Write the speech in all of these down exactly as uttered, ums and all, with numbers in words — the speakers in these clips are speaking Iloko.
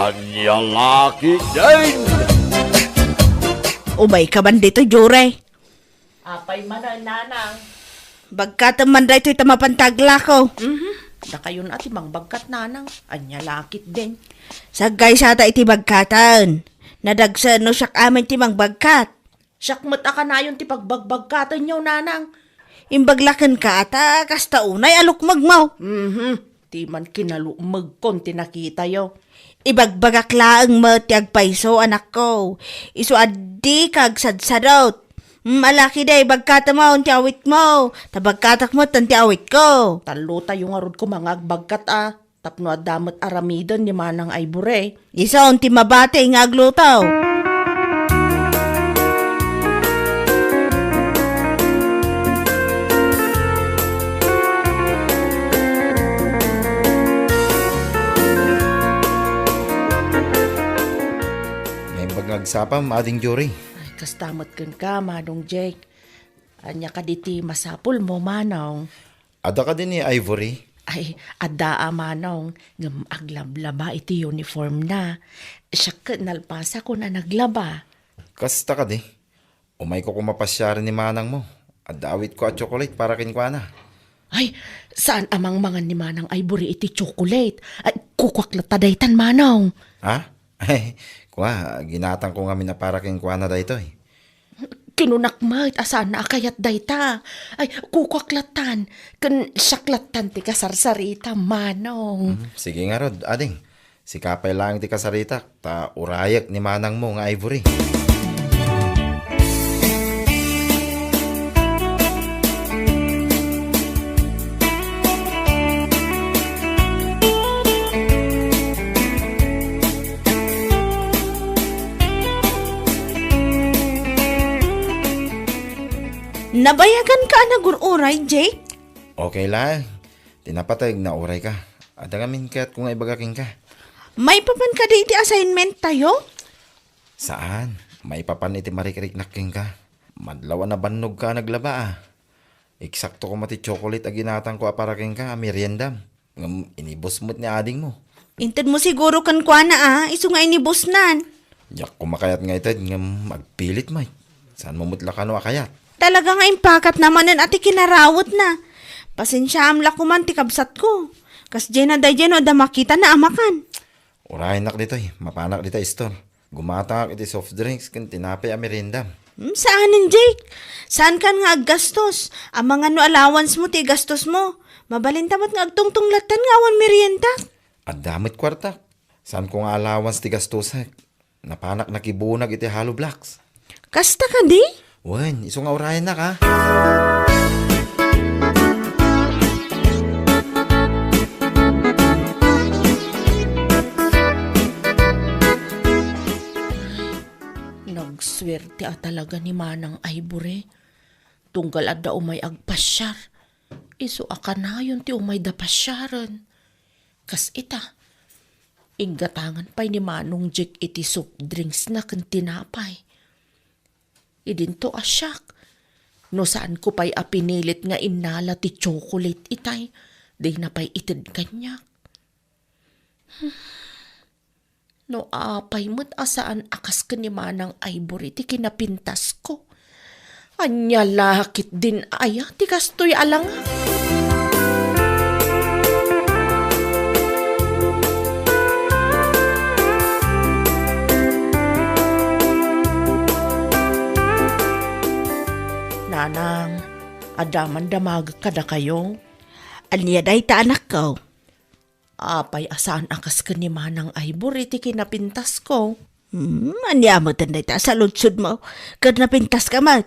Ania la ketdin? Umayka man ditoy, Jure. Apay manen, nanang? Bagkatem man daytoy ta mapanta aglako. Mhm. Dakayon a ti mangbagkat, nanang. Ania la ketdin? Saggaysata iti bagkaten. Nadagsen no siak amin ti mangbagkat. Siak met a kanayon ti pagbagbagkatenyo, nanang. Imbag la kenka ta kasta unay a lukmegmo. Mhm. Ti man kinalukmegkon ti nakitayo. Ibagbagak laeng met ti agpayso, anakko. Isu a dika agsadsadot. Mm, ala ketdi, bagkatemon ti awitmo. Ta bagkatak met ti awitko. Tallotayo ngarud koma nga agbagkat a. Tapno adda met aramiden ni Manang Ivory. Isu ti mabati nga agluto. Naimbag nga agsapam, Ading Jory. Ay, kasta met kenka, Manong Jake. Ania kadi ti masapulmo, Manong? Adda kadi ni Ivory? Ay, adda a, Manong, ngem aglablaba iti uniformna. Siak ket nalpasakon a naglaba. Kasta kadi? Umayko koma pasiaren ni manangmo. Adda awitko a chocolate para kenkuana. Ay, saan a mangmangan ni Manang Ivory iti chocolate? Ay, kukuak latta daytan, Manong. Ha? Ay, kua, ginatangko ngamin a para kenkuana daytoy. Kinunak met a saan a kayat dayta. Ay, kukuak lattan. Ken siak lattan ti kasarsarita, Manong. Hmm, sige ngarud, ading. Sika pay laeng ti kasaritak, ta urayek ni manangmo nga Ivory. Nabayaganka a nagur-uray, Jake? Okay la. Ti napateg, naurayka. Adda ngamin kayatko nga ibaga kenka. Maipapan kadi iti assignment tayo? Saan. Maipapan iti marikriknak kenka. Madlaw a nabannogka a naglaba, a. Eksakto koma ti chocolate a ginatangko a para kenka a meriendam. Ngem inibus met ni adingmo. Intedmo siguro kenkuana a, isu nga inibusnan. Diak koma kayat nga ited ngem agpilit met. Saanmo met la kano a kayat? Talaga nga impakatna manen a ti kinarawetna. Pasensiaam la koman ti kabsatko. Kasdiay na daydiay no adda makitana a makan. Urayennak ditoy, mapanak dita store. Gumatangak iti soft drinks ken tinapay a meriendam. Hmm, saanen, Jake. Saankan nga aggastos. Amangan no allowance mo ti igastos mo. Mabalinta met nga agtungtong lattan nga awan merienda. Adda met kuartak. Saanko nga allowance ti gastusek. Napanak nakibunag iti hollow blocks. Kasta kadi? Wen, isu nga urayennak, a. Nagsuerte a talaga ni Manang Ivory. Tunggal adda umay agpasiar. Isu a kanayon ti umayda pasiaren. Kas ita, inggatangan pay ni Manong Jake iti soft drinksna ken tinapay. Idinto a siak, no saanko pay a pinilit nga innala ti chocolate itay, dina pay ited kaniak. No apay met a saan a kas ken ni Manang Ivory ti kinapintasko. Ania la ketdin aya ti kastoy a langa? Nanang, adda man damagek kadakayo? Ania dayta, anakko? Apay a saan a kas ken ni Manang Ivor iti kinapintasko? Hmm, ania met dayta a saludsodmo? Ket napintaska met.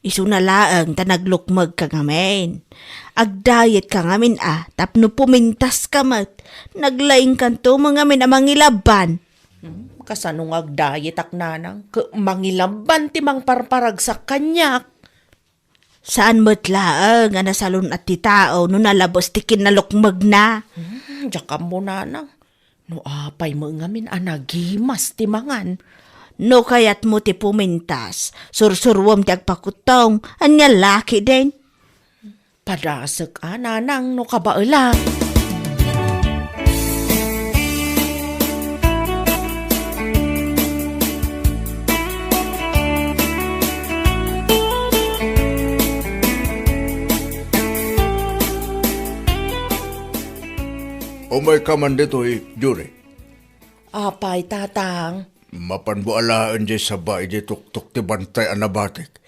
Isuna laeng ta naglukmegka ngamin. Agdayetka ngamin a, tapno pumintaska met. Naglaingkanto mo ngamin a mangilabban. Hmm, kasano nga agdayetak, nanang? Ket mangilabban ti mangparparagsak kaniak. Saan met laeng a nasalun-at ti tao no nalabes ti kinalukmegna. Hmm, diak ammo, nanang. No apay met ngamin a nagimas ti mangan. No kayatmo ti pumintas, sursuruem ti agpakuttong, ania la ketdin? Padasek a, nanang, no kabaelak. Umayka man ditoy, Juri. Apay, Tatang? Mapanmo alaen diay saba idiay tuktok ti bantay a nabatek,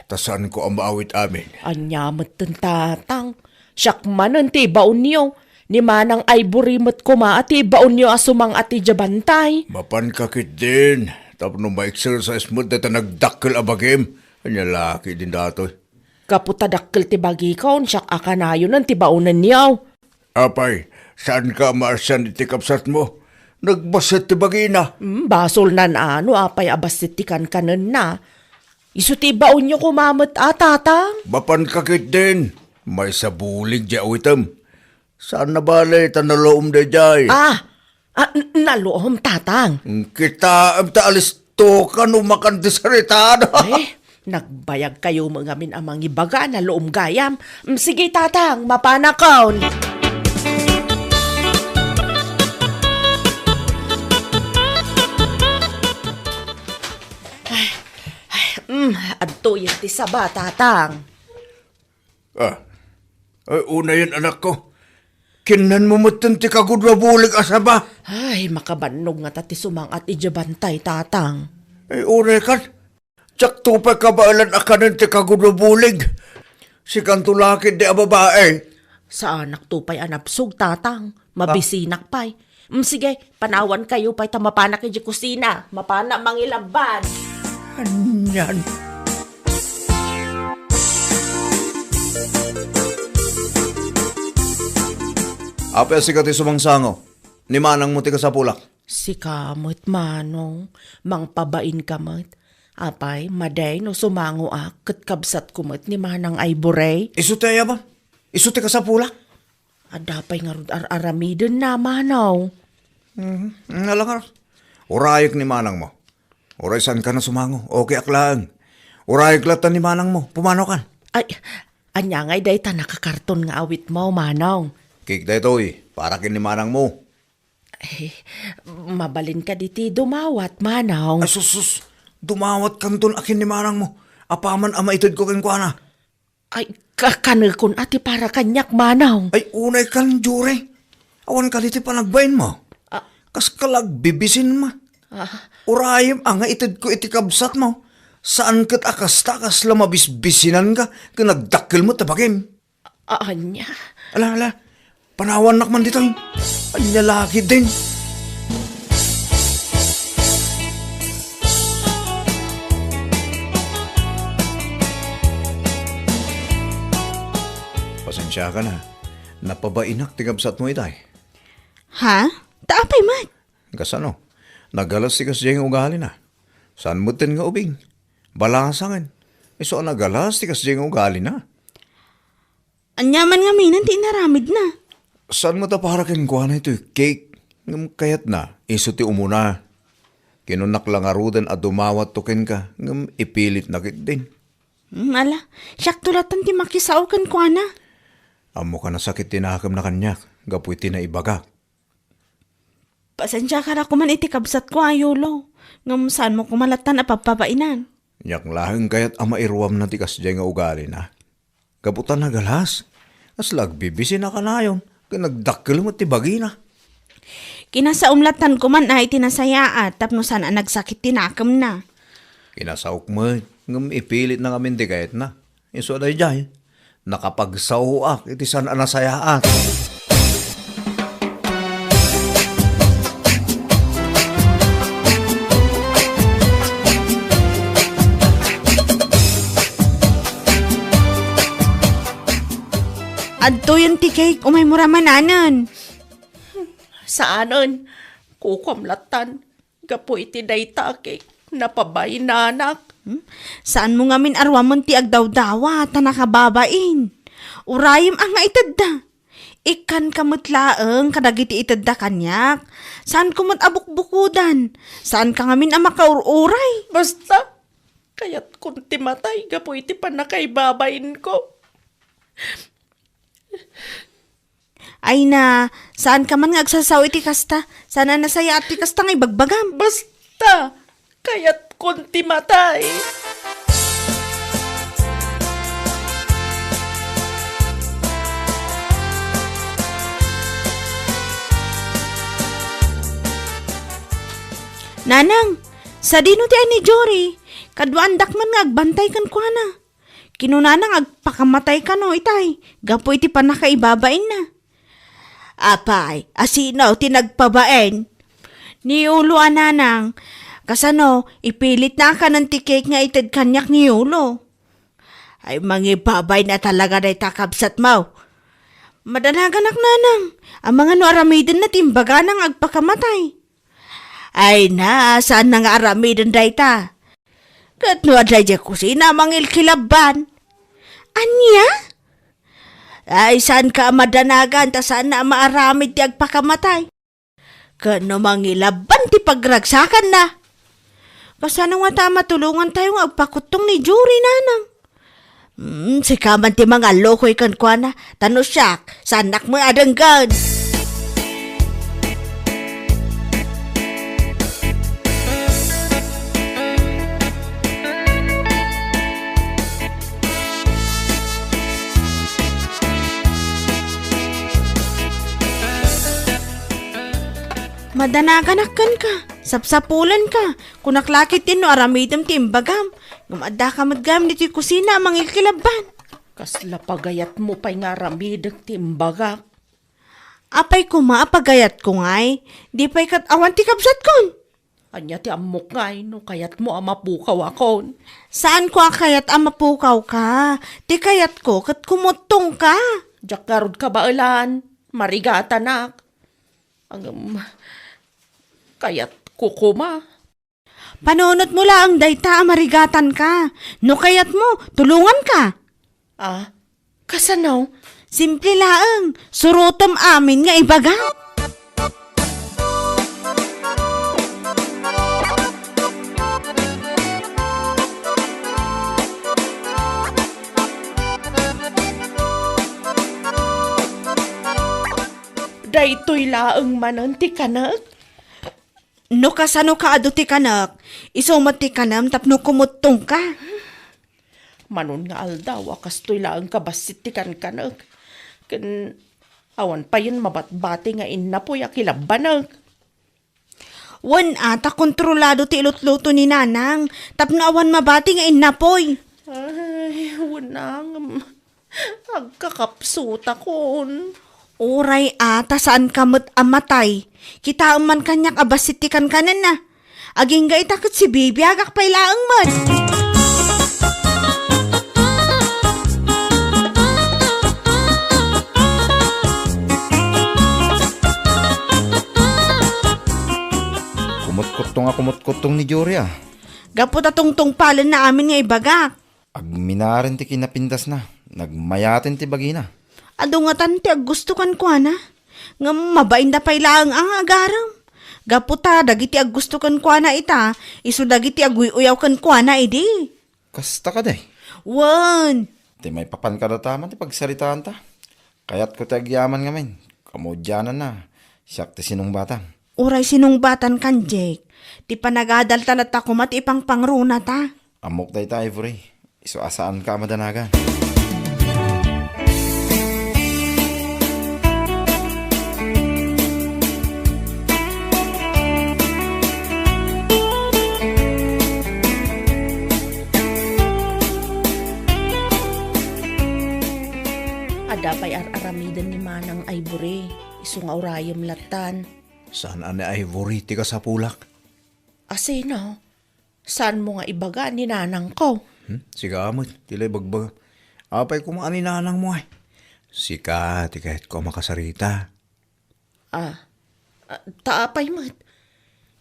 ta saanko a maawit amin. Ania metten, Tatang? Siak manen ti ibaonyo. Ni Manang Ivory met koma a ti ibaonyo a sumang-at idiay bantay. Mapanka ketdin, tapno ma-exercise met dayta nagdakkel a bagim. Ania la ketdin daytoy? Gapu ta dakkel ti bagikon, siak a kanayonen ti baonenyo. Apay, saanka a maarsian iti kabsatmo? Nagbassit ti bagina. Hmm, basolnan a no apay a bassit ti kankanenna. Isu ti baonyo koma met a, Tatang. Mapanka ketdin, maysa bulig diay awitem. Saan a bale ta naluom daydiay. Ah, ah, n-, naluom, Tatang. Kitaem ta alistoka no makan ti saritada. Eh, nagbayagkayo met ngamin a mangibaga, naluom gayam. Mm, sige, Tatang, mapanakon. Ay, ay, mm, adtoyen ti saba, Tatang. Ah. Ay, unayen, anakko. Kinnanmo metten ti kagudua bulig a saba. Ay, makabannog ngata ti sumang-at idiay bantay, Tatang. Ay, unay kan. Diakto pay kabaelan a kanen ti kagudua bulig. Sikanto la ketdi a babae. Saanakto pay a nabsog, Tatang. Mabisinak pay. Mm, sige, panawankayo pay ta mapanak idiay kusina. Mapanak mangilabban. Anian? Apay a sika ti sumangsango? Ni manangmo ti kasapulak? Sika met, Manong. Mangpabainka met. Apay, madi no sumangoak ket kabsatko met ni Manang Ivory? Isu ti ayabam? Isu ti kasapulak? Adda pay ngarud ar-aramidenna, Manong. Mhm. Ala ngarud. Urayek ni manangmo. Uray saankan a sumango, okeyak laeng. Urayek latta ni manangmo, pumanokan. Ay, ania ngay dayta nakakarton nga awitmo, Manong? Cake daytoy, para ken ni manangmo. Eh, mabalin kadi ti dumawat, Manong? Ay, sus, sus. Dumawatkanton a ken ni manangmo. Apaman a maitedko kenkuana. Ay, ka-, kanekon a ti para kaniak, Manong. Ay, unay kan, Jure. Awan kadi ti panagbainmo. Ah. Kaska la agbibisinma. Ah. Urayem a nga itedko iti kabsatmo. Saan ket a kasta, kasla mabisbisinanka ken nagdakkel met ti bagim. A-, ania? Ala, ala. Panawannak man ditoy. Ania la ketdin? Pasensiakan a. Napabainak ti kabsatmo itay. Ha? Ta apay met? Kasano? Nagalas ti kasdiay nga ugalina. Saan metten nga ubing? Balasangen. Isu a nagalas ti kasdiay nga ugalina. Ania man ngaminen ti inaramidna? Saan met a para kenkuana itoy cake? Ngem kayatna, isu ti umuna. Kinunnak la ngaruden a dumawatto kenka, ngem ipilitna ketdin. Hmm, ala, siakto latta ti makisao kenkuana. Ammoka a sakit ti nakemna kaniak, gapu iti naibagak. Pasensiaka la koman iti kabsatko a Yulo, ngem saanmo koma lattan a pabpabainan. Diak laeng kayat a mairuamna ti kasdiay nga ugalina. Gapu ta nagalas, kasla agbibisin a kanayon, ken nagdakkel met ti bagina. Kinasaom lattan koman a iti nasayaat tapno saan a nagsakit ti nakemna. Kinasaok met, ngem ipilitna ngamin ti kayatna. Isu a daydiay, nakapagsaoak iti saan a nasayaat. Adtoyen ti cake, umaymo ra mananen. Saanen, kukuam lattan. Gapu iti dayta a cake, napabainanak. Hmm? Saanmo ngamin a ruamen ti agdawdawa ta nakababain. Urayem a nga itedda. Ikkanka met laeng kadagiti itedda kaniak. Saanko met a bukbukodan. Saanka ngamin a makaur-uray. Basta, kayatkon ti matay gapu iti pannakaibabainko. Ay na, saanka man nga agsasao iti kasta. Saan a nasayaat ti kasta nga ibagbagam. Basta, kayatkon ti matay. Nanang, sadino ti ay ni Jory? Kaduaandak man nga agbantay kenkuana. Kinunana nga agpakamatay kano itay, gapu iti pannakaibabainna. Apay, asino ti nagpabain? Ni Yulo a nanang, kasano, ipilitna a kanen ti cake nga ited kaniak ni Yulo. Ay, mangibabain a talaga dayta kabsatmo. Madanaganak nanang, amangan no aramidenna ti imbagana nga agpakamatay. Ay na, saanna nga aramiden dayta? Ket no adda idiay kusina, mangilkilabban. Ania? Ay, saanka a madanagan ta saanna a maaramid ti agpakamatay. Ket no mangilabban ti pagragsakanna. Kasano ngata a matulongantayo nga agpakuttong ni Jory, nanang? Hmm, sika man ti mangallukoy kenkuana. Ta no siak, saannak met a denggen. Madanaganak kenka, sapsapulenka, kunak la ketdin no aramidem ti imbagam, ngem addaka met gayam ditoy kusina a mangilkilabban. Kasla pagayatmo pay nga aramidek ti imbagak. Apay koma a pagayatko ngay, di pay ket awan ti kabsatkon. Ania ti ammok ngay no kayatmo a mapukawakon? Saanko a kayat a mapukawka. Ti kayatko ket kumuttongka. Diak ngarud kabaelan. Marigatanak. Ngem, kayatko koma. Panunotmo laeng dayta a marigatanka. No kayatmo, tulonganka. Ah, kasano? Simple laeng. Surotem amin nga ibaga. Daytoy laeng manen ti kanek? No kasanoka adu ti kanek, isu met ti kanem tapno kumuttongka. Manon nga aldaw a kastoy laeng kabassit ti kankanek. Ken awan payen mabatbati nga innapoy a kilabbanek. Wen a, ta kontrolado ti ilutluto ni Nanang tapno awan mabati nga innapoy. Ay, wen a, ngem agkakapsutakon. Uray a, ta saanka met a matay. Kitaem man kaniak a bassit ti kankanenna. Agingga ita ket sibibiagak pay laeng met. Kumutkuttong a kumutkuttong ni Jory, a. Gapu ta tungtungpalenna amin nga ibagak. Agminaren ti kinapindasna, nagmayaten ti bagina. Adu ngatan ti aggusto kenkuana, ngem mabainda pay laeng a nga agarem. Gapu ta dagiti aggusto kenkuana ita, isu dagiti aguy-uyaw kenkuana idi. Kasta kadi? Wen. Ti maipapan kadataman ti pagsaritaanta. Kayatko ti agyaman ngamin. Kamudiananna, siak ti sinungbatam. Uray sinungbatankan, Jake. Ti panagadalta latta koma ti ipangpangrunata. Ammok dayta, Ivory. Isu a saanka a madanagan. Adda pay ar-aramiden ni Manang Ivory, isu nga urayem lattan. Saan a ni Ivory ti kasapulak? Asino? Saanmo nga ibaga ni nanangko? Hmm? Sika met ti la ibagbaga. Apay koma a ni nanangmo ay? Sika ti kayatko a makasarita. Ah, ah, ta apay met?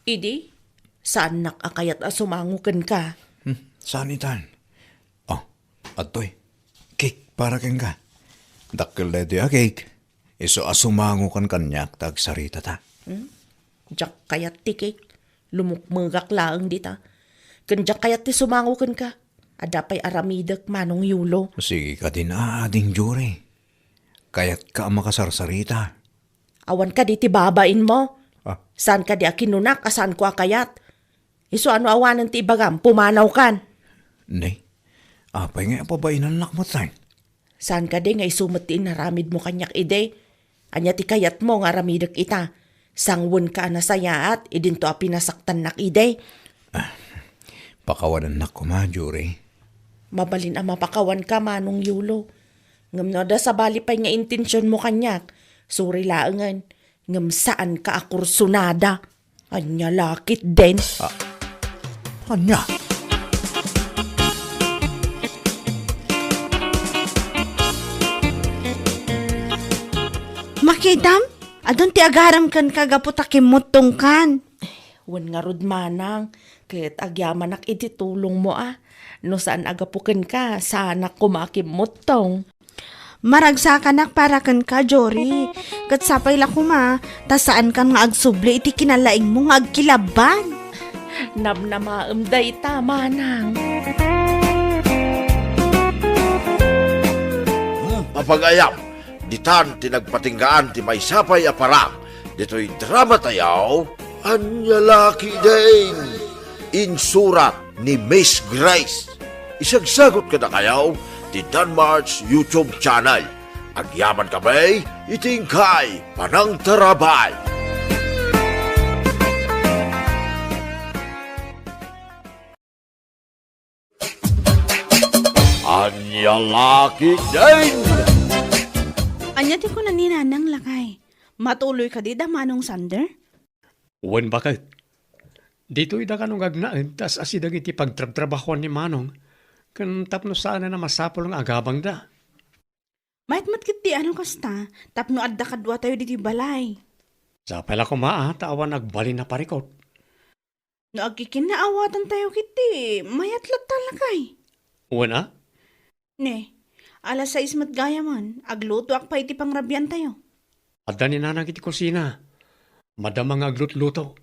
Idi, saannak a kayat a sumango kenka. Hmm, saan itan? Oh, adtoy. Cake para kenka. Dakkel daytoy a cake. Isu a sumango kan kaniak ta agsaritata. Hmm? Diak kayat ti cake. Lumukmegak laeng dita. Ken diak kayat ti sumango kenka. Adda pay aramidek, Manong Yulo. Sige kadin, Ading Jory. Kayatka a makasarsarita. Awan kadi ti babainmo? Ah. Saan kadi a kinunak a saanko a kayat? Isu a no awanen ti ibagam, pumanawkan. Nay, apay nga apabainannak met, tay? Saan kadi nga isu met ti inaramidmo kaniak idi? Ania ti kayatmo nga aramidek ita? Sangwenka a nasayaat, idinto a pinasaktannak idi. Ah, pakawanannak koma, Jory. Mabalin a mapakawanka, Manong Yulo. Ngem no adda sabali pay nga intensionmo kaniak, sorry laengen, ngem saanka a kursunada. Ania la ketdin? Ah, ania? Makitam? Adun ti agaram kenka gapu ta kimmuttongkan. Wen ngarud, manang, ket agyamanak iti tulongmo a. No saan a gapu kenka, saanak koma a kimmuttong. Maragsakanak para kenka, Jory. Ket sapay la koma, ta saankan nga agsubli iti kinalaingmo nga agkilabban. Namnamaem dayta, manang. Hmm, mapagayam, ditan ti nagpatinggaan ti maysa pay a parang ditoy drama tayo, Ania la ketdin? Insurat ni Miss Grace. Isagsagut kadakayo ti Danmar's YouTube channel. Agyaman kami iti inkay panangtarabay. Ania la ketdin? Ania ti kuna ni Nanang, lakay? Matuloy kadi da Manong Sander? Wen, baket. Ditoy da kano nga agnaed ta as-asi dagiti pagtrabtrabahoan ni Manong, ken tapno saanen a masapul nga agabangda. Mayat met ketdi no kasta, tapno adda kaduatayo ditoy balay. Sapay la koma a ta awan agbalin a parikut. No agkikinnaawatan tayo ketdi, mayat latta, lakay. Wen a? Ne, alas sais met gayamen, aglutoak pay iti pangrabian tayo. Adda ni Nanang iti kusina. Madama nga aglutluto.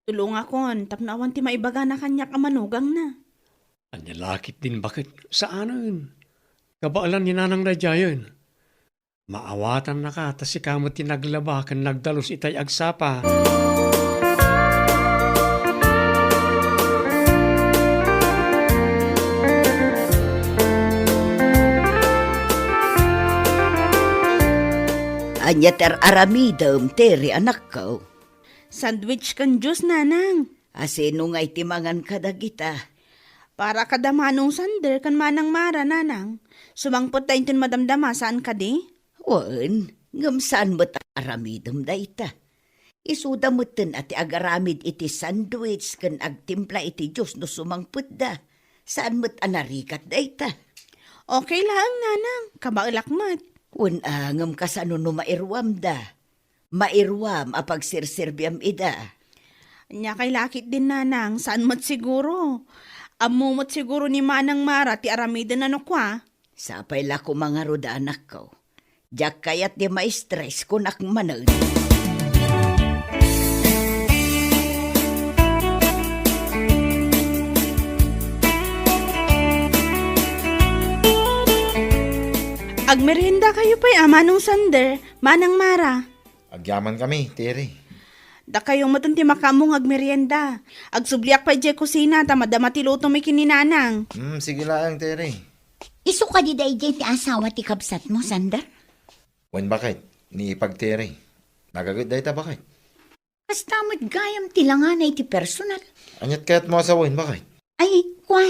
Tulongakon tapno awan ti maibagana kaniak a manugangna. Ania la ketdin, baket? Saanen. Kabaelan ni Nanang daydiayen. Maawatannaka ta sika met ti naglaba ken nagdalus itay agsapa. Ania ti ar-aramidem, Tere, anakko? Sandwich ken juice, Nanang. A, sino ngay ti mangan kadagita? Para kada Manong Sander ken Manang Mara, Nanang. Sumangpet ta inton madamdama, saan kadi? Wen, ngem saan met a aramidem dayta. Isuda metten a ti agaramid iti sandwich ken agtimpla iti juice no sumangpetda. Saan met a narigat dayta. Okay laeng, Nanang. Kabaelak met. Wen a, ngem kasano no mairuamda? Mairuam a pagserserbiam ida. Ania kay la ketdin, Nanang, saan met siguro. Ammo met siguro ni Manang Mara ti aramiden a no kua. Sapay la koma ngarud, anakko. Diak kayat ti ma-stress, kunak manen. Agmerienda kayo pay a, Manong Sander, Manang Mara. Agyamankami, Tere. Dakayo met ti makaammo nga agmerienda. Agsubliak pay idiay kusina ta madama ti lutom ken ni Nanang. Hmm, sige laeng, Tere. Isu kadi daydiay ti asawa ti kabsatmo, Sander? Wen, baket, ni ipag, Tere. Nagaget dayta, baket. Kasta met gayam ti langana iti personal. Aniat kayatmo a sawen, baket? Ay, kua.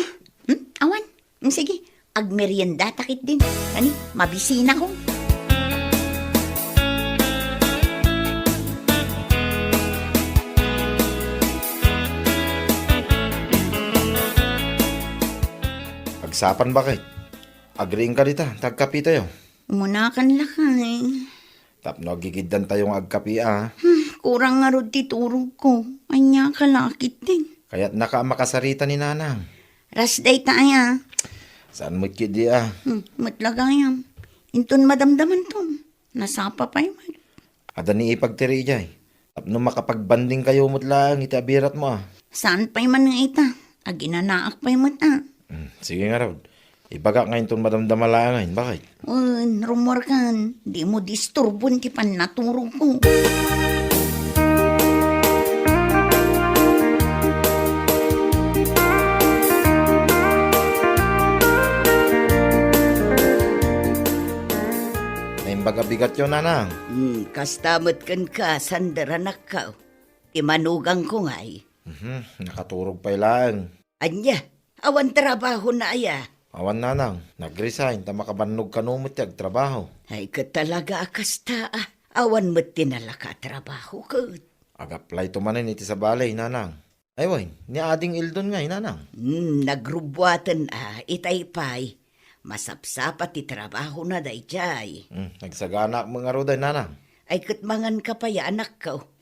Hmm? Awan. Hmm, sige, agmeriendata ketdin. Kani, mabisinako. Agsapan, baket. Agriingka dita, ta agkapitayo. Umunakan lakay. Tapno agigiddantayo nga agkapi a. Hmm, kurang ngarud ti turogko. Ania ka la ketdin? Kayatnaka a makasarita ni Nanang. Ras dayta aya. Saan met ketdi a? Hmm, met la gayam. Inton madamdamanton, nasapa pay met. Adda ni ipag, Tere, idiay. Tapno makapagbandingkayo met laeng iti abiratmo a. Saan pay man nga ita? Aginanaak pay met a. Hmm, sige ngarud. Ibagak nga inton madamdama laengen, baket? Wen, rummuarkan, dimo disturbon ti pannaturogko. Naimbag a big Gatyo, nanang. Hmm, kasta met kenka, Sander, anakko. Ti manugangko ngay. Mhm, nakaturog pay laeng. Ania, awan trabahona aya? Awan, nanang. Nag-resign ta makabannog kano met ti agtrabaho. Ay, ket talaga a kasta, a. Awan met ti nalaka a trabaho, ket. Ag-apply to manen iti sabali, nanang. Ay, wen, ni Ading Eldon ngay, nanang. Hmm, nagrubbuaten a, itay pay. Masapsapa ti trabahona daydiay. Hmm, nagsaganaak met ngaruden, nanang. Ay, ket manganka pay, anakko.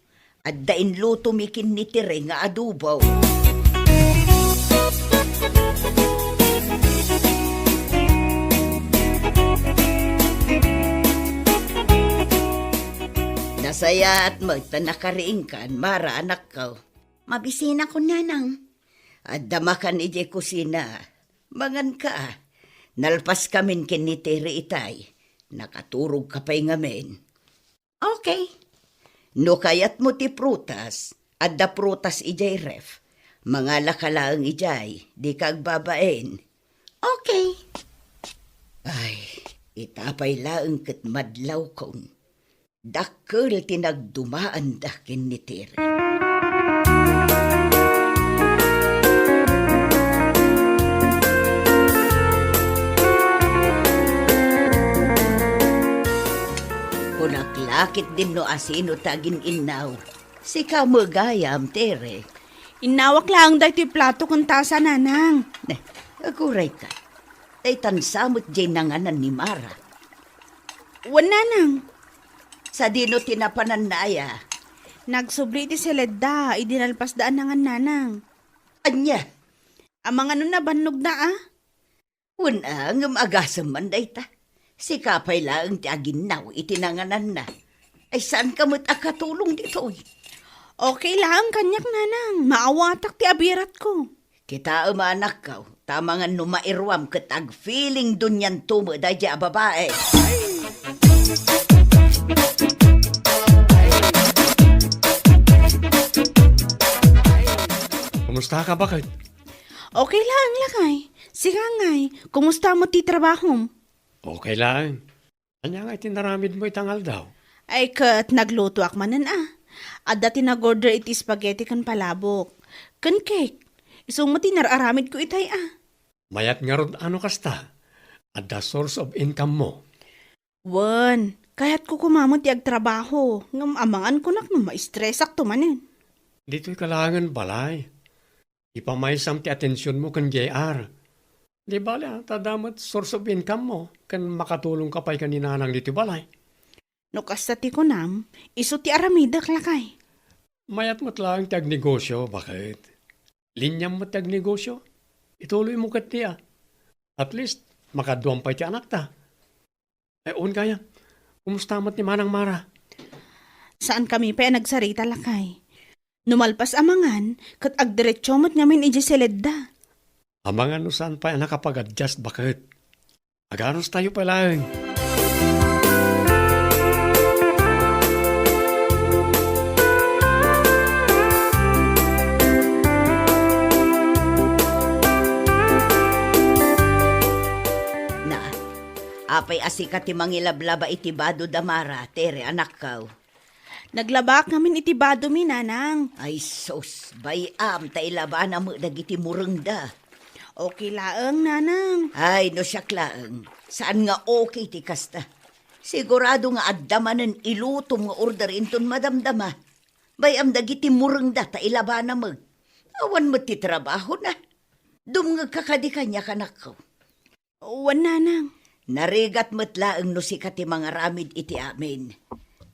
Adda inlutomi ken ni Tere nga adobo. Nasayaat met ta nakariingkan, Mara, anakko. Mabisinakon, nanang. Adda makan idiay kusina. Manganka. Nalpaskamin ken ni Tere itay. Nakaturogka pay ngamin. Okay. No kayatmo ti prutas, adda prutas idiay ref. Mangalaka laeng idiay, dika agbabain. Okay. Ay, ita pay laeng ket madlawkon. Dakkel ti nagdumaanda ken ni Tere. Kunak la ketdin no asino ti agin-innaw. Sika met gayam, Tere. Innawak laeng daytoy plato ken tasa, nanang. Ne, agurayka. Tay tansa met diay nanganan ni Mara. Wen, nanang. Sadino ti napananna aya? Nagsubli iti Seledda idi nalpasda a nangan, nanang. Ania? Amangan no nabannogda a? Wen a, ngem agasem man dayta. Sika pay laeng ti aginnaw iti nangananna. Ay, saanka met a katulong ditoy? Okay laeng kaniak, nanang. Maawatak ti abiratko. Kitaem a, anakko, ta amangan no mairuam ket agfeeling dunianto met daydiay a babai. Kumustaka, baket? Okay laeng, lakay. Sika ngay, kumusta met ti trabahom? Okay laeng. Ania ngay ti inaramidmo ita nga aldaw? Ay, ket naglutoak manen a. Adda ti nag-order iti spaghetti ken palabok. Ken cake. Isu met ti inar-aramidko itay a. Mayat ngarud a no kasta. Adda source of income mo. Wen, kayatko koma met ti agtrabaho. Ngem amangan kunak no maistresakto manen. Ditoyka laengen balay. Ipamaysam ti atensionmo ken J R. Di bale, a, ta adda met source of income mo, ken makatulongka pay ken ni nanang ditoy balay. No kasta ti kunam, isu ti aramidek, lakay. Mayat met laeng ti agnegosio, baket? Liniam met ti agnegosio. Ituloymo ketdi a. At least, makaduam pay ti anakta. Eh, wen gayam. Kumusta met ni Manang Mara? Saankami pay a nagsarita, lakay. No malpas a mangan, ket agdiretso met ngamin idiay Seledda. Amangan no saan pay a nakapag-adjust, baket? Aganustayo pay laeng. Na, apay a sika ti mangilablaba iti bado da Mara, Tere, anakko? Naglabaak ngamin iti badomi, nanang. Ay sus, bay-am ta ilabana met dagiti murengda. Okay laeng, nanang. Ay, no siak laeng, saan nga okay ti kasta. Sigurado nga adda manen ilutom nga order inton madamdama. Bay-am dagiti murengda ta ilabana met. Awan met ti trabahona. Dumngegka kadi kaniak, anakko. Wen, nanang. Narigat met laeng no sika ti mangaramid iti amin.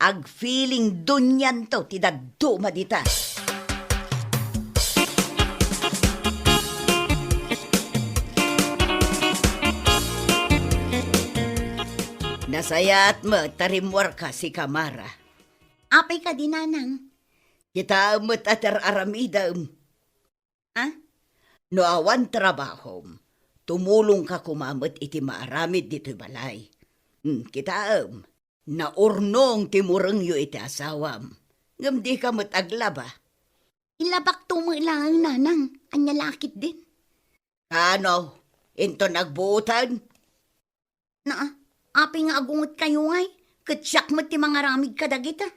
Agfeeling dunianto ti dadduma dita. Nasayaat met ta rimmuarka, sika Mara. Apay kadi, nanang? Kitaem met a ti ar-aramidem. Ha? No awan trabahom, tumulongka koma met iti maaramid ditoy balay. Hmm, kitaem, naurnong ti murengyo iti asawam, ngem dika met aglaba. Ilabakto met laeng, nanang, ania la ketdin? Kano, inton agbuotan? Na, apay nga agungetkayo ngay? Ket siak met ti mangaramid kadagita.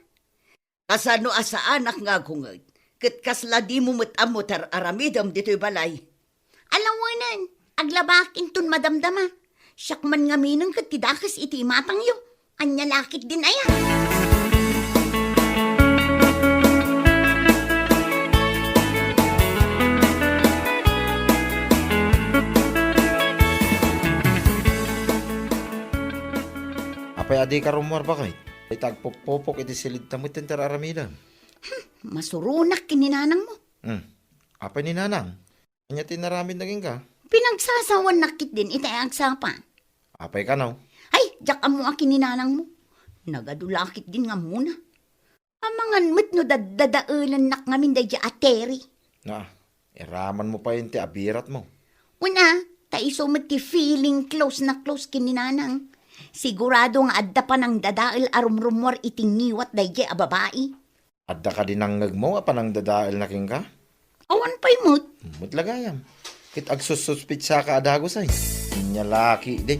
Kasano a saanak nga agunget? Ket kasla dimo met ammo ti ar-aramidem ditoy balay? Alawenen, aglabaak inton madamdama. Siak man ngamin ket ti dakes iti imatangyo. Ania la ketdin aya? Apay a dika rummuar, baket? Dayta agpuppupok iti silidta met ti ar-aramidem. Hmm, masuronak ken ni nanangmo. Hmm. Apay ni nanang? Ania ti inaramidna kenka? Pinagsasawannak ketdin iti agsapa. Apay kano? Ay, diak ammo a ken ni nanangmo. Nagadu la ketdin nga ammona. Amangan met no daddadaelennak ngamin daydiay a Terry. Na, iramanmo pay ti abiratmo. Una, ta isu met ti feeling close na close ken ni nanang. Sigurado nga adda panangdadael a rumrummuar iti ngiwat daydiay a babai. Adda kadi nangngegmo a panangdadaelna kenka? Awan pay met. Met la gayam. Ket agsussuspitsaka a dagus ay. Ania la ketdi.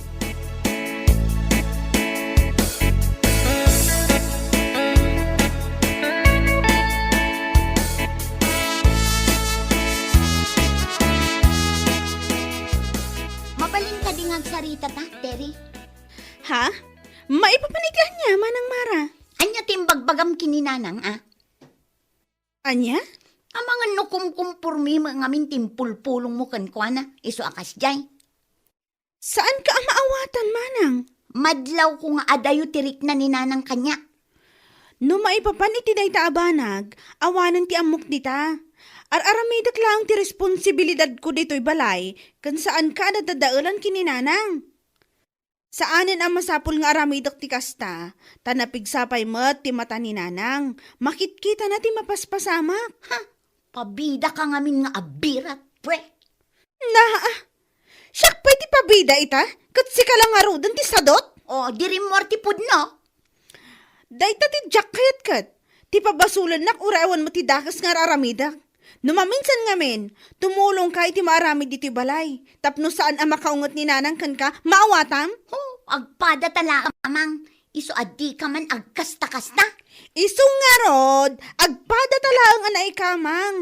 Mabalin kadi nga agsaritata, Terry? Ha? Maipapan iti ania, Manang Mara? Ania ti imbagbagam ken ni nanang, a? Ania? Amangan no kumkumpormi met ngamin ti impulpulongmo kenkuana, isu a kasdiay. Saanka a maawatan, manang. Madlawko nga adayo ti rikna ni nanang kaniak. No maipapan iti dayta a banag, awanen ti ammok dita. Ar-aramidek laeng ti responsibilidadko ditoy balay, ken saanka a daddadaelan ken ni nanang. Saanen a masapul nga aramidek ti kasta, ta napigsa pay met ti mata ni nanang. Makitkitana ti mapaspasamak. Ha? Pabidaka ngamin nga abirat, pwe. Naa, siak pay ti pabida ita, ket sika la ngaruden ti sadot? O, di rimmuar ti pudno. Dayta ti diak kayat ket, ti pabasolennak uray awan met ti dakes nga ar-aramidek. No maminsan ngamin, tumulongka iti maaramid ditoy balay, tapno saan a makaunget ni nanang kenka, maawatam? O, agpadata laeng, Amang, isu a dika man agkasta-kasta. Isu ngarud, agpadata laeng a naikamang.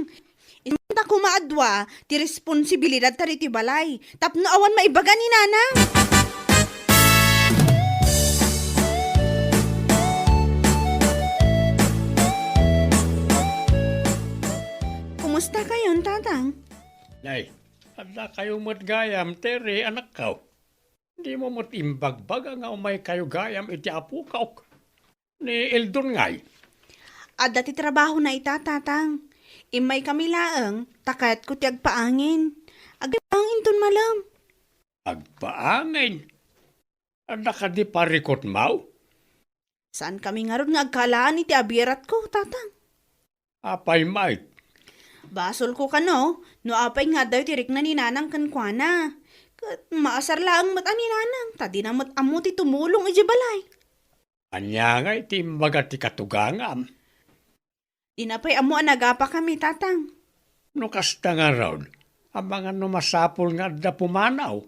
Inta koma a dua ti responsibilidadta ditoy balay, tapno awan maibaga ni nanang. Kumusta kayon, Tatang? Nay, adda kayo met gayam, Terry, anakko. Dimo met imbagbaga nga umaykayo gayam iti apokok. Ni Eldon ngay? Adda ti trabahona ita, Tatang. Immaykami laeng, ta kayatko ti agpaangin. Agpaang inton malem. Agpaangin? Adda kadi parikutmaw? Saankami ngarud nga agkalaan iti abiratko, Tatang. Apay met? Basolko kano, no apay nga addayo ti rikna ni nanang kenkuana. Ket maasar laeng met a ni nanang, ta dina met ammo ti tumulong idiay balay. Ania ngay ti imbaga ti katugangam? Dina pay ammo a nagapakami, Tatang. No kasta ngarud, amangan no masapul nga adda pumanaw.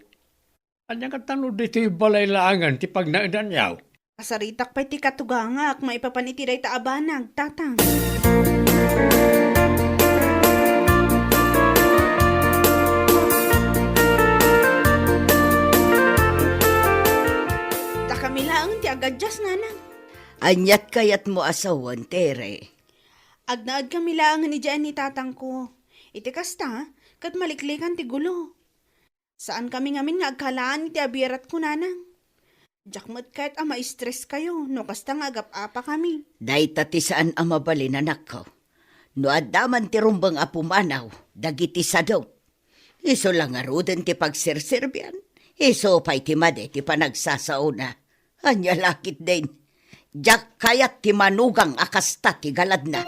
Ania ngata no ditoy balay laengen ti pagnaedanyo? Asaritak pay ti katugangak maipapan iti dayta a banag, Tatang. Ta kami laeng ti agadias, Nanang. Aniat kayatmo a sawen, Tere? Agnaed kami laengen idiay ni tatangko. Iti kasta, ket maliklikan ti gulo. Saankami ngamin nga agkalaan iti abiratko, Nanang. Diak met kayat a ma-stress kayo no kasta nga agap-apakami. Dayta ti saan a mabalin, anakko. No adda man ti rumbeng a pumanaw dagiti sadot, isu la ngaruden ti pagserserbian, isu pay ti madi ti panagsasaona. Ania la ketdin, diak kayat ti manugang a kasta ti galadna.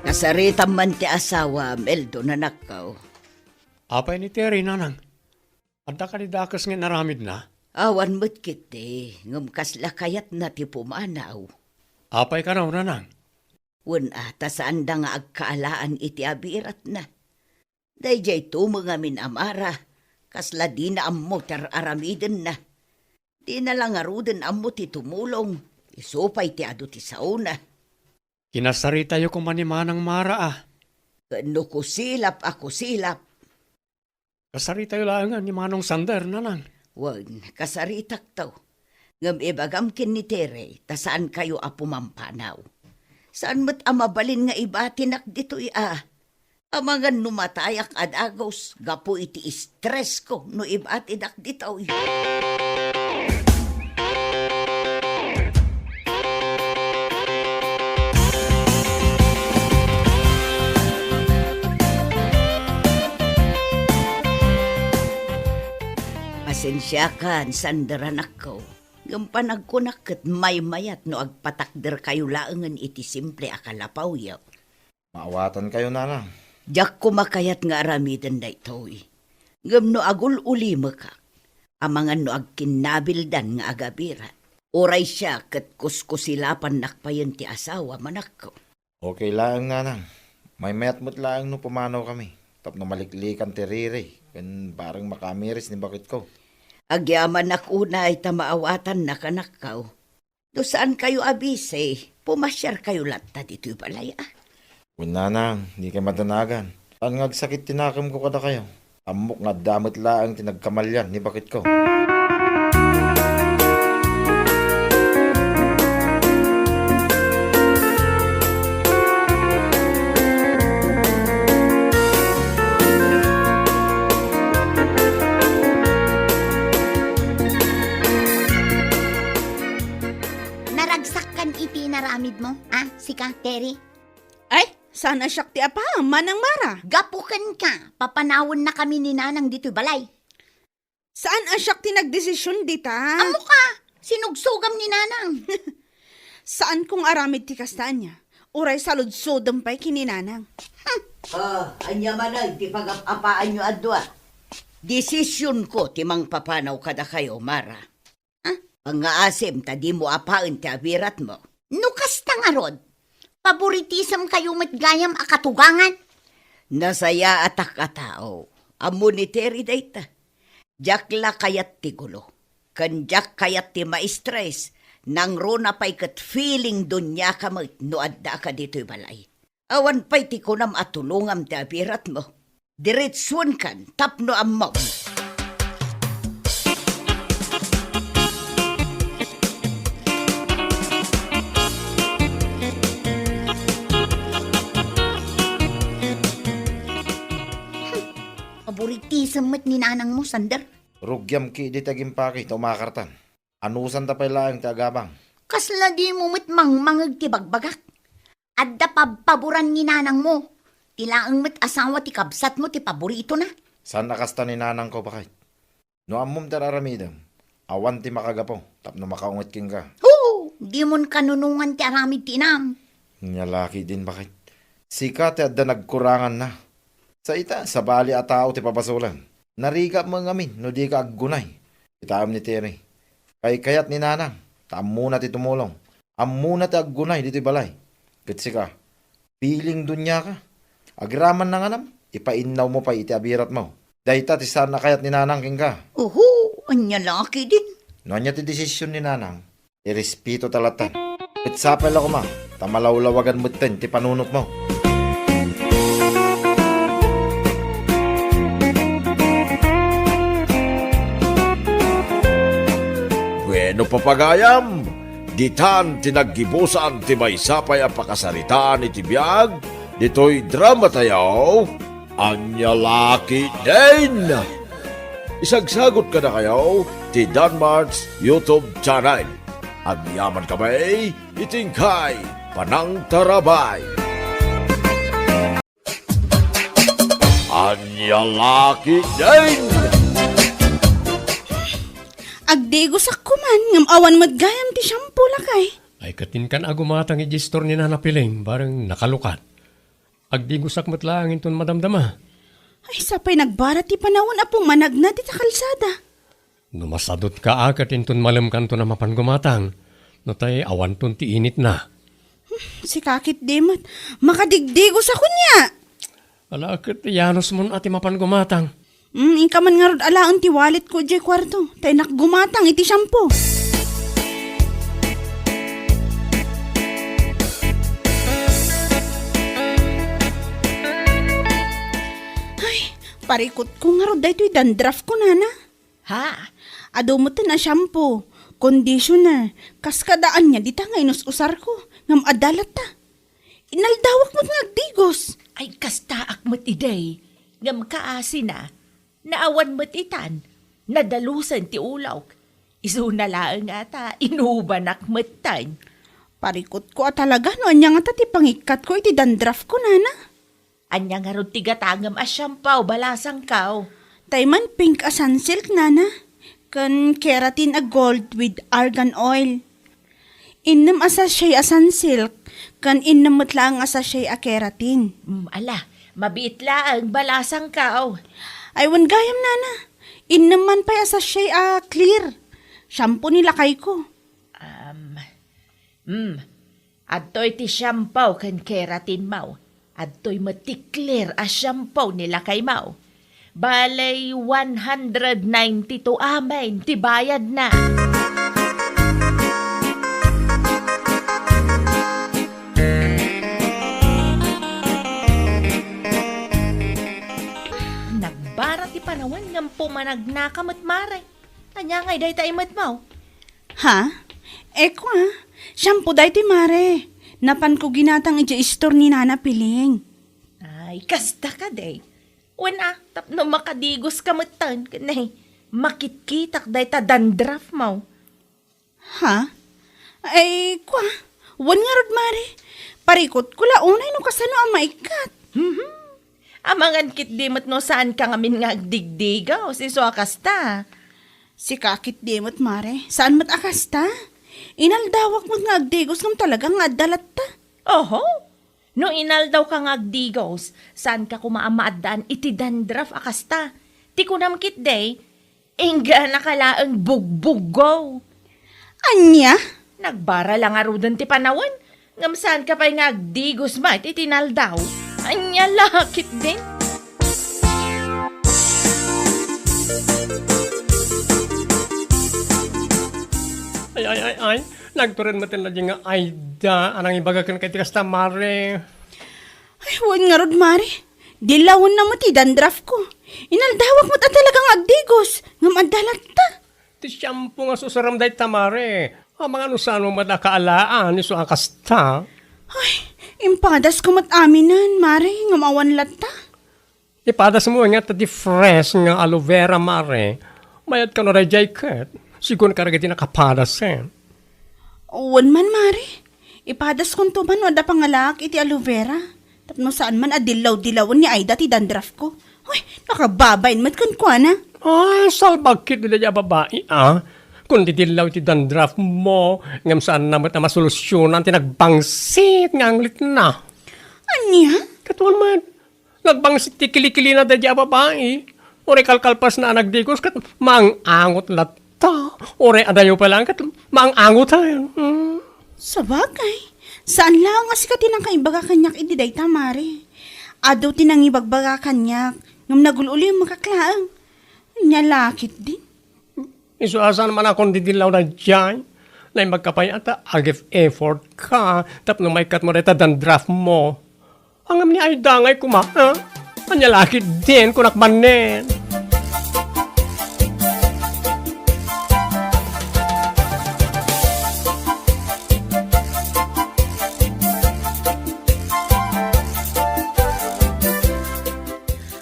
Nasaritam man ti asawam, Eldon, anakko. Apay ni Terry, Nanang? Adda kadi dakes nga inaramidna? Awan met ketdi, ngem kasla kayatna ti pumanaw. Apay kano, Nanang? Wen a, ta saanda nga agkaalaan iti abiratna. Daydiay tumeng amin a Mara, kasla dina ammo ti ar-aramidenna. Dina la ngaruden ammo ti tumulong, isu pay ti adu ti saona. Kinasaritayo koma ni Manang Mara a. Ken no kusilap a kusilap. Kasaritayo laengen ni Manong Sander, Nanang. Wen, kasaritakto. Ngem ibagam ken ni Tere, ta saankayo a pumampanaw. Saan met a mabalin nga ibatinak ditoy a. Amangan no matayak a dagus gapu iti stress ko no ibatidak ditoy. Pasensiakan, Sander anakko. Ngem panagkunak ket maymayat no agpatakderkayo laengen iti simple a kalapawyo. Maawatankayo, Nanang. Diak koma kayat nga aramiden daytoy. Ngem no agul-ulimekak, amangan no agkinnabildan nga agabirat. Uray siak ket kuskusilapannak payen ti asawa, manakko. Okay laeng, Nanang. Maymayat met laeng no pumanawkami tapno maliklikan ti riri ken bareng makamiris ni baketko. Agyamanak unay ta maawatannak, anakko. No saankayo a bisi, pumasiarkayo latta ditoy balay, a? Wen, Nanang, dikay madanagan. Saan nga agsakit ti nakemko kadakayo. Ammok nga adda met laeng ti nagkamalian ni baketko. Naragsak kan iti inaramidmo, a, sika, Terry? Ay, saan a siak ti apaam, Manang Mara? Gapu kenka, papanawennakami ni Nanang ditoy balay. Saan a siak ti nagdesisyon dita? Ammoka, sinugsogam ni Nanang. Saan kong aramid ti kasta ania. Uray saludsodem pay ken ni Nanang. O, ania manen ti pagap-apaanyo a dua? Desisyonko ti mangpapanaw kadakayo, Mara. A? Pangngaasim ta dimo apaen ti abiratmo. No kasta ngarud, paboritisemkayo met gayam a katugangan. Nasayaatak a tao. Ammo ni Terry dayta. Diak la kayat ti gulo. Ken diak kayat ti ma-stress. Nangruna pay ket feeling duniaka met no addaka ditoy balay. Awan pay ti kunam a tulongam ti abiratmo. Diretsuenkan tapno ammom. Paboritisem met ni nanangmo, Sander. Rugiam ketdi ti agimpaki ta umakartan. Anusanta pay laeng ti agabang. Kasla dimo met mangmangeg ti bagbagak. Adda pabpaboran ni nanangmo. Ti laeng met asawa ti kabsatmo ti paboritona. Saan a kasta ni nanangko, baket. No ammom ti ar-aramidem, awan ti makagapu tapno makaunget kenka. Hoo! Dimon kanunongan ti aramid ti inam. Nia la ketdin, baket. Sika ti adda nagkuranganna. Sa ita, sabali a tao ti pabasolem. Narigak met ngamin no dika aggunay. Kitaem ni Terry. Kaykayat ni nanang, ta ammona ti tumulong. Ammona ti aggunay ditoy balay. Ket sika, feeling duniaka. Agraman na nganam, ipainnawmo pay iti abiratmo. Dayta ti saan a kayat ni nanang kenka. Oho, ania la ketdin? No ania ti desisyon ni nanang, irespeto ta latta. Ket sapay la koma, ta malawlawagan metten ti panunotmo. Bueno, papagayam, ditan ti naggibusan ti maysa pay a pakasaritaan iti biag ditoy dramatayo. Ania la ketdin? Isagsagot kadakayo ti Danmart's YouTube channel. Agyamankami iti inkay panangtarabay. Ania la ketdin? Agdigosak koman, ngem awan met gayam ti shampoo, lakay. Ay, ket inkan a gumatang idiay istor ni Nana Piling, bareng nakalukat. Agdigosak met laeng inton madamdama. Ay, sapay nagbarat ti panawen a pumanagna dita kalsada. No masadutka a ket inton malemkanton a mapan gumatang, no tay awanton ti initna. Sika ketdi met, makadigdigos a kuniak. Ala, ket yanos mon a ti mapan gumatang. Mm, inka man ngarud alaen ti wallet ko idiay kuarto. Ta innak gumatang iti shampoo. Ay, parikutko ngarud daytoy dandruff ko, nana. Ha? Adu metten a shampoo, conditioner, kas kada ania dita nga inus-usarko, ngem adda latta. Inaldawak met nga agdigos. Ay, kastaak met idi, ngem kaasina, naawan met itan, nadalusen ti ulok. Isuna laeng ngata, inubanak metten. Parikutko a talaga no ania ngata ti pangikkatko iti dandruff ko, nana. Ania ngarud ti gatangem a shampoo, balasangko? Tay man pink a Sunsilk, nana, ken keratin a gold with argan oil. Innem a sachet a Sunsilk, ken innem met laeng a sachet a keratin. Mm, ala, mabiit laeng, balasangko. Ay, wen gayam, nana. Innem man pay a sachet a clear. Shampoo ni lakayko. Um, mm, adtoy ti shampoo ken keratinmo. Adtoy met ti clear a shampoo ni lakaymo. Bale, one hundred ninety-two amin ti bayadna. Nagbara ti panawen ngem pumanagnaka met, mare. Ania ngay dayta imetmo? Ha? Ekua, shampoo daytoy, mare. Napanko ginatang idiay istor ni Nana Piling. Ay, kasta kadi. Wen a, tapno makadigoska metten, ken, ay, makitkitak dayta dandruffmo. Ha? Ay, kua, wen ngarud, mare. Parikutko la unay no kasano a maikkat. Mhm. Amangan ketdi met no saanka ngamin nga agdigdigos, isu a kasta. Sika ketdi met, mare. Saan met a kasta? Inaldawak met nga agdigos ngem talaga nga adda latta. Oho. No inaldawka nga agdigos, saanka koma a maaddaan iti dandruff a kasta. Ti kunam ketdi, ingganaka laeng bugbuggo. Ania? Nagbara la ngaruden ti panawen, ngem saanka pay nga agdigos met iti inaldaw. Ania la ketdin? Ay, ay, ay, ay. Nagtured met laeng nga Aida a nangibaga kenka iti kasta, mare. Ay, wen ngarud, mare. Dillawenna met ti dandruffko. Inaldawak met a talaga nga agdigos, ngem adda latta. Ti shampoo nga susuram dayta, mare. Amangan no saan met a kaalaan, isu a kasta. Ay, impadasko met aminen, mare, ngem awan latta. Ipadasmo nga ta ti fresh nga aloe vera, mare. Mayat kano daydiay ket. Sigun ka dagiti nakapadasen. Wen man, mare. Ipadaskon to man no adda pangalaak iti aloe vera. Tapno saan man a dillaw-dillawen ni Aida ti dandruffko. Hoy, nakababain met kenkuana. Ay, salbag ketdi daydiay a babai, a. Kun didillaw ti dandruffmo, ngem saanna met a masolusyonan ti nagbangsit nga anglitna. Ania? Ket wen met, nagbangsit ti kilikilina daydiay a babai. Uray kalkalpasna a nagdigos ket maang-angot latta. Uray adayo pay laeng ket maang-angoten. Hmm. Sabagay, saan laeng a sika ti nakaibaga kaniak idi dayta, mare. Adu ti nangibagbaga kaniak, ngem nagul-ulimek laeng. Ania la ketdin? Isu a saan man a kon didillaw daydiay. Naimbagka pay a ta agif-effort ka tapno maikkatmo dayta dandruffmo. Ngem ni Aida ngay koma, ha? Ania la ketdin, kunak manen.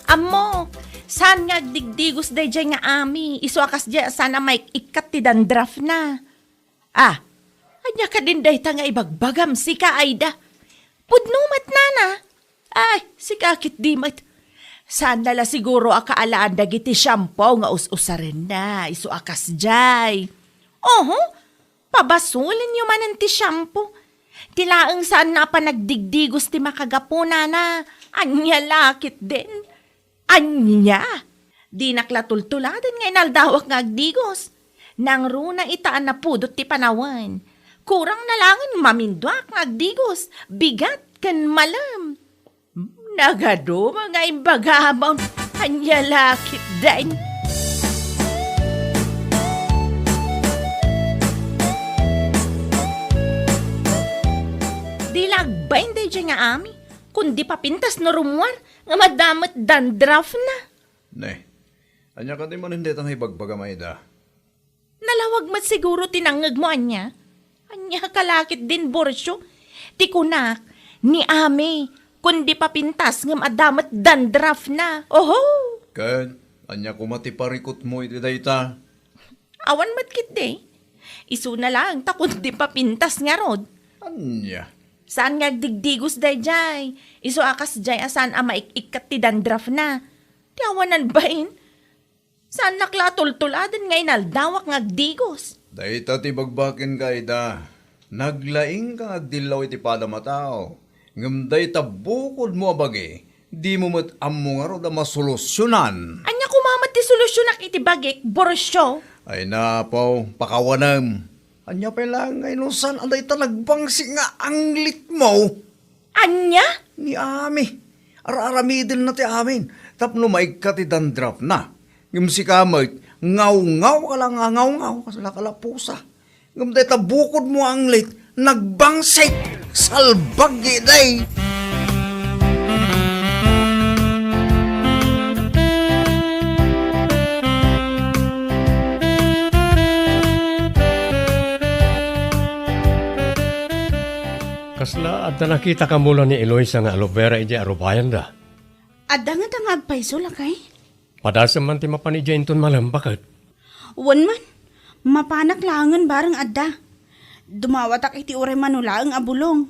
Ammo, saan nga agdigdigos daydiay nga Ami, isu a kasdiay a saan a maik-ikkat ti dandruffna. Ah, ania kadin dayta nga ibagbagam, sika, Aida? Pudno met, nana. Ay, sika ketdi met. Saanna la siguro a kaalaan dagiti shampoo nga us-usarenna, isu a kasdiay. Oho, pabasolenyo manen ti shampoo. Ti laeng saanna a panagdigdigos ti makagapu, nana. Ania la ketdin? Ania? Dinak la tultuladen nga inaldawak nga agdigos. Nangruna ita a napudot ti panawen. Kurang na langen maminduak nga agdigos, bigat ken malem. Nagaduma nga imbagamon, ania la ketdin. Di la agbain daydiay nga ami, kundi papintas no rummuar nga adda met dandruff na. Ne, ania kadi manen dayta nga ibagbagam, Aida? Nalawag met siguro ti nangngegmo, ania? Ania ka la ketdin, Borcio? Ti kunak, ni Ami, kundi papintas ngem adda met dandruff na. Oho! Ken, ania koma ti parikutmo iti dayta? Awan met ketdi. Isuna laeng ta kundi papintas ngarud. Ania? Saan nga agdigdigos daydiay? Isu a kasdiay a saan a maik-ikkat ti dandruff na. Ti awanan bain? Saannak la a tultuladen nga inaldawak nga agdigos. Dayta ti bagbakin, Aida. Naglaingka nga agdillaw iti padam a tao. Ngem dayta bukodmo a bagi, dimo met ammo ngarud a masolusionan. Ania koma met ti solusionak iti bagik, Borcio? Ay, napaw, pakawanem. Ania pay laeng nga inusan a dayta nagbangsik nga anglitmo? Ania? Ni Ami. Ar-aramidenna ti amin tapno maikkat ti dandruff na. Ngem sika met, ngawngaw ka la nga ngawngaw, kasla ka la pusa. Ngem dayta bukodmo a anglit, nagbangsik, salbag idi. Kasla adda nakita kamo la ni Eloisa nga aloe vera idiay arubayanda? Adda ngata nga agpayso, lakay? Padasem man ti mapan idiay inton malem, baket. Wen man, mapanak laengen bareng adda. Dumawatak iti uray mano laeng a bulong.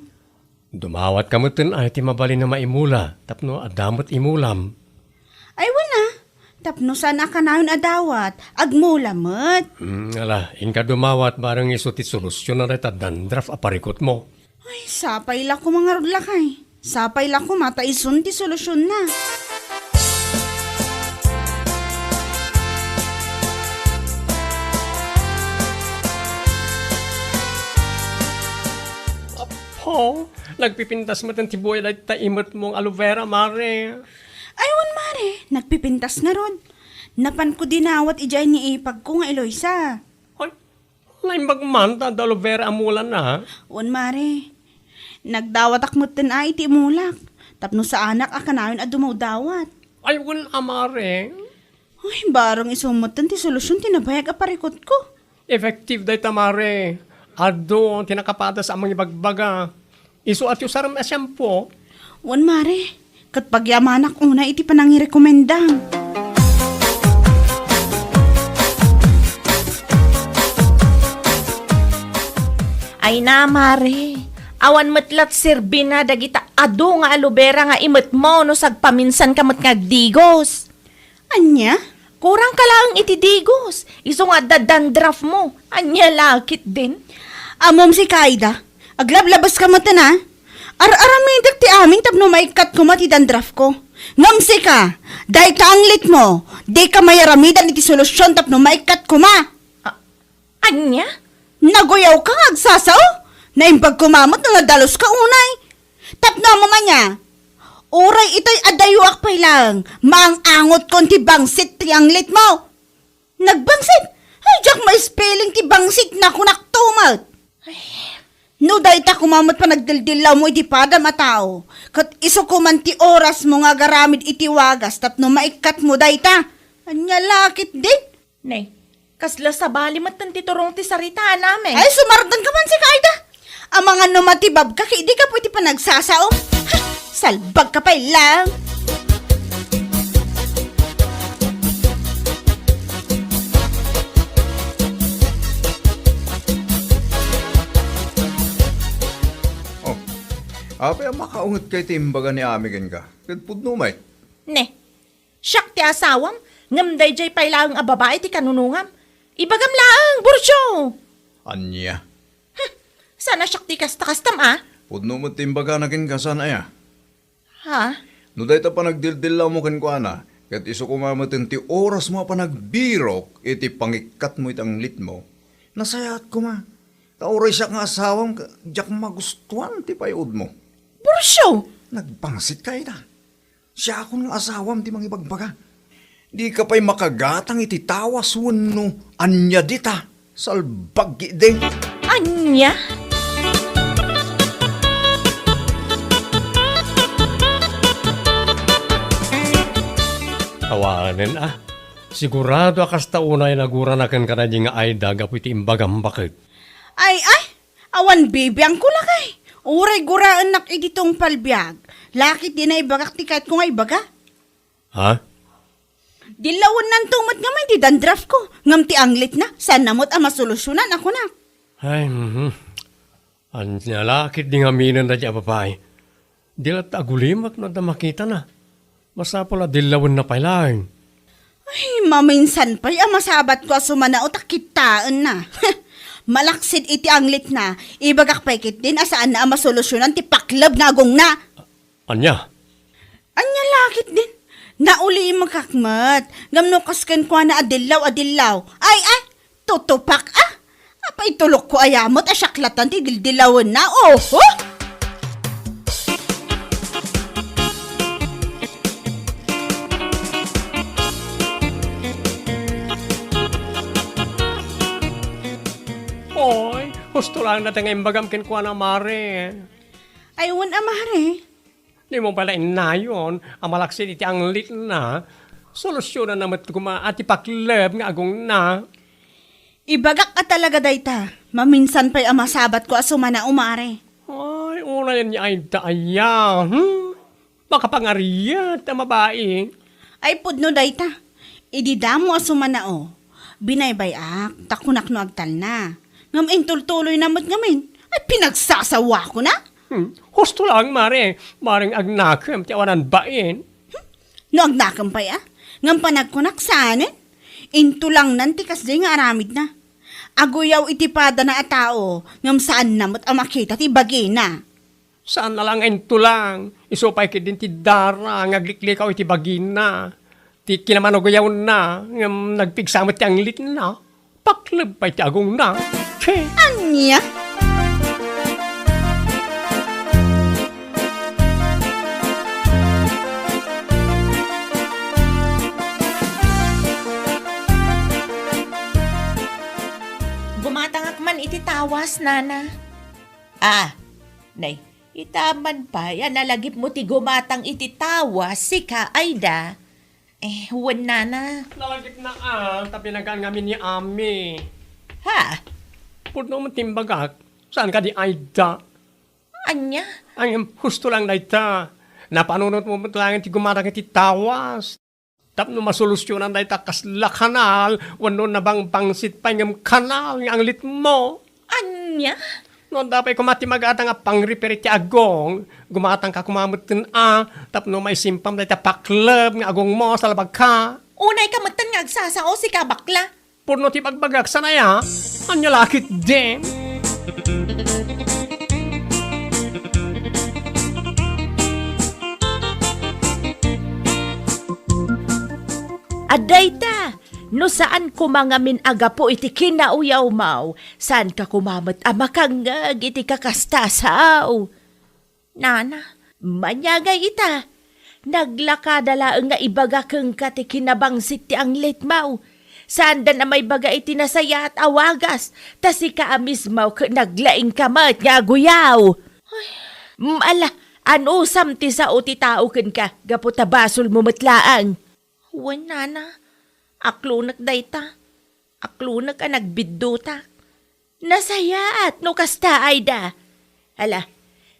Dumawatka metten ay ti mabalin a maimula tapno adda met imulam. Ay, wen a, tapno saan a kanayon a dawat, agmula met. Hmm, ala, inka dumawat bareng isu ti solusion na dayta dandruff a parikutmo. Ay, sapay la koma ngarud, lakay. Sapay la koma ta isun ti solusionna. Apo, nagpipintas met ti buya dayta imetmo nga aloe vera, mare. Ay, wen, mare, nagpipintas ngarud. Napanko dinawat idiay ni ipagko nga Eloisa. Ay, naimbag man ta adda aloe vera a mulana, ha? Wen, mare. Nagdawatak metten a iti imulak, tapno saanak a kanayon a dumawdawat. Ay, wen a, mare. Ay, bareng isu metten ti solusion ti nabayag a parikutko. Effective dayta, mare. Adu ti nakapadas a mangibagbaga. Isu a ti usarem a shampoo. Wen, mare. Ket pagyamanak unay iti panangirekomendam. Ay na, mare. Awan met la ti serbina dagita adu nga aloe vera nga imetmo no sagpaminsanka met nga agdigos. Ania? Kurangka laeng iti digos. Isu nga adda dandruffmo. Ania la ketdin? Ammom sika, Aida. Aglablabeska metten, a. Ar-aramidek ti amin tapno maikkat koma ti dandruffko. Ngem sika, dayta anglitmo, dika mayaramidan iti solusion tapno maikkat koma. A-, Ania? Naguyawka nga agsasao? Naimbag koma met no nadaluska unay. Tapno ammom ania? Uray itoy a dayuak pay laeng, maang-angotkon ti bangsit ti anglitmo. Nagbangsit? Ay, diak ma-spelling ti bangsit, nakunakto met. Ay. No dayta koma met panagdildillawmo iti padam a tao, ket isu koman ti orasmo nga agaramid iti wagas tapno maikkatmo dayta. Ania la ketdin? Ne, kasla sabali metten ti turong ti saritaannamin. Ay, sumardenka man sika, Aida. Amangan no matibabka ket dika pay ti panagsasaom. Ha! Salbagka pay laeng. Oh, apay a makaungetka iti imbaga ni Ami kenka? Ket pudno met. Ne, siak ti asawam, ngem daydiay pay laeng a babai ti kanunongam. Ibagam laeng, Burcio! Ania? Hm, saan a siak ti kasta-kastam, a? Pudno met ti imbagana kenka, saan aya? Ha? No dayta panagdildillawmo kenkuana, ket isu koma metten ti orasmo a panagbirok iti pangikkatmo iti anglitmo, nasayaat koma. Ta uray siak nga asawam, diak magustuan ti pay-udmo. Pursio! Nagbangsit ka, Aida. Siakon nga asawam ti mangibagbaga. Dika pay makagatang iti tawas wenno ania dita. Salbag ketdi. Ania? Awanen a. Sigurado a kasta unay nagurana kenka daydi nga Aida gapu iti imbagam baket. Ay, ay! Awan bibiangko lakay. Uray guraennak iti tungpal biag. Lakit di naibagak ti kayatko nga ibaga. Ha? Dillawennanto met ngamin ti dandruff ko. Ngem ti anglitna, saanna met a masolusionan a kunak. Ay, mhm. Ania la ketdi ngaminen daydi a babai. Di latta agulimek no adda makitana. Masapul a dillawenna pay laeng. Ay, maminsan pay a masabatko a sumanao ta kittaenna. Malaksid iti anglitna, ibagak pay ketdin a saanna a masolusionan ti pakleb nga agongna. Ania? Ania la ketdin? Naulimekak met. Ngem no kas kenkuana a dillaw a dillaw. Ay, ay! Tutupak a! Apay tulokko aya met a siak latta ti dildilawenna, oho! Oy, husto laeng dayta nga imbagam kenkuana, mare. Ay, wen a, mare. Dimo pay la innayon a malaksid iti anglitna. Solusionanna met koma a ti pakleb nga agongna. Ibagak a talaga dayta. Maminsan pay a masabatko a sumanao, mare. Ay, unayen ni Aida aya, hmm? Makapangariat a babai. Ay, pudno dayta. Idi damo a sumanao, binaybay-ak, ta kunak no agtalna. Ngem intultuloyna met ngamin. Ay, pinagsasawakona. Hmm, husto laeng, mare. Maring agnakem ti awanan bain. Hmm? No agnakem pay a? Ngem panagkunak saanen? Intulangnan ti kasdiay nga aramidna. Aguyaw iti padana a tao, ngem saanna met a makita ti bagina. Saanna la nga intulang, isu pay ketdin ti dara nga agliklikaw iti bagina. Ti kinamanaguyawenna, ngem nagpigsa met ti anglitna. Pakleb pay ti agongna. Che! Ania? Gumatangak man iti tawas, nana. Ah, nay, ita man pay a nalagipmo ti gumatang iti tawas, sika, Aida. Eh, wen, nana. Nalagipna a, ta pinagaan ngamin ni Ami. Ha? Pudno met ti imbagak. Saan kadi, Aida? Ania? Ay, husto lang dayta. Napanunotmo met laeng ti gumatang iti tawas. Tapno masolusionan dayta kasla kanal, wenno nabangbangsit pay ngem kanal nga anglitmo. Ania? No adda pay koma ti magatang a pangrepair iti agong, gumatangka koma metten a, tapno maisimpam dayta pakleb nga agongmo, salbagka. Unayka metten nga agsasao, sika bakla. Pudno ti bagbagak, saan aya? Ania la ketdin? Adda ita, no saan koma ngamin a gapu iti kinauyawmo, saanka koma met a makangngeg iti kakasta a sao. Nana, maniagay ita. Naglakada laeng nga ibaga kenka ti kinabangsit ti anglitmo. Saandan a maibaga iti nasayaat a wagas, ta sika a mismo ket naglaingka met nga aguyaw. Ay, mm, ala, anusam ti sao ti tao kenka, gapu ta basolmo met laeng. Wen, nana, aklonek dayta. Aklonek a nagbiddutak. Nasayaat no kasta, Aida. Ala,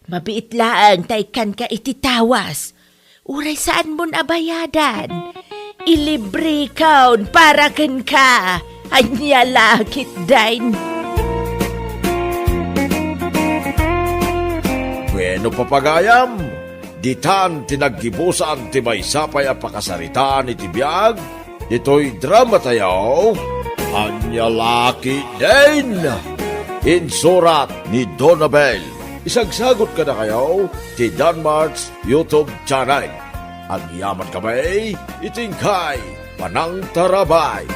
mabiit laeng ta ikkanka iti tawas. Uray saanmon a bayadan. Ilibrekon para kenka. Ania la ketdin? Bueno, papagayam, ditan ti naggibusan ti maysa pay a pakasaritaan iti biag ditoy dramatayo, Ania la ketdin? Insurat ni Donabel. Isagsagut kadakayo ti Danmart's YouTube channel. Agyamankami iti inkay panangtarabay.